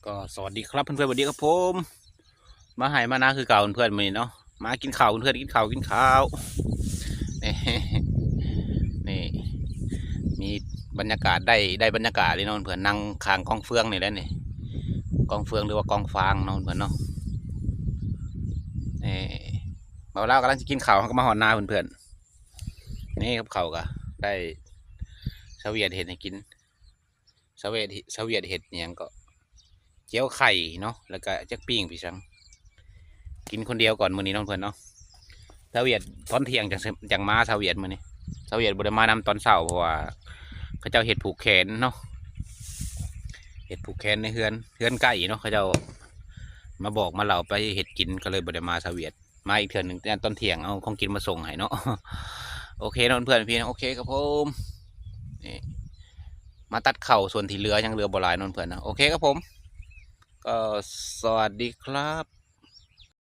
ກໍສະຫວັດດີຄັບເພື່ອນໆ ສະຫວັດດີຄັບຜົມ ມາໄຮ່ມານາຄືເກົ່າເພື່ອນໆ ມື້ນີ້ເນາະ ມາກິນເຂົ້າເພື່ອນໆ ກິນເຂົ້າ ກິນເຂົ້າ ນີ້ ນີ້ ມີບັນຍາກາດ ໄດ້ ໄດ້ບັນຍາກາດເລີຍເນາະເພື່ອນໆ ນັ່ງຂ້າງກອງເຟືອງນີ້ແຫຼະນີ້ ກອງເຟືອງ ຫຼືວ່າກອງຟາງເນາະເພື່ອນໆ ເນາະ ນີ້ ບ່າວລາວກຳລັງຊິກິນເຂົ້າ ເຮົາກໍມາຮອດນາເພື່ອນໆ ນີ້ກັບເຂົ້າກໍໄດ້ ສາວຫວຽດເຮັດໃຫ້ກິນ ສາວຫວຽດ ສາວຫວຽດເຮັດຫຍັງເກາະ ຈຽວໄຂ່ເນາະ ແລ້ວກະຈັກປີ້ງໄປສັງ ກິນຄົນດຽວກ່ອນມື້ນີ້ເນາະເພື່ອນເນາະ ສາວຫວຽດຕອນທ່ຽງຈັ່ງ ຈັ່ງມາ ສາວຫວຽດມື້ນີ້ ສາວຫວຽດບໍ່ໄດ້ມານຳຕອນເຊົ້າ ເພາະວ່າເຂົາເຈົ້າເຮັດຜູກແຂນເນາະ ເຮັດຜູກແຂນໃນເຮືອນ ເຮືອນໃກ້ເນາະ ເຂົາເຈົ້າມາບອກມາເລົ່າໄປເຮັດກິນ ກໍເລີຍບໍ່ໄດ້ມາ ສາວຫວຽດ ມາອີກເທື່ອໜຶ່ງ ຕອນທ່ຽງເອົາຂອງກິນມາສົ່ງໃຫ້ເນາະ ໂອເຄເນາະເພື່ອນໆ ພີ່ນ້ອງ ໂອເຄຄັບຜົມ ນີ້ ມາຕັດເຂົ້າ ສ່ວນທີ່ເຫຼືອຍັງເຫຼືອບໍ່ຫຼາຍເນາະເພື່ອນເນາະ ໂອເຄຄັບຜົມ ກໍສະຫວັດດີຄັບ.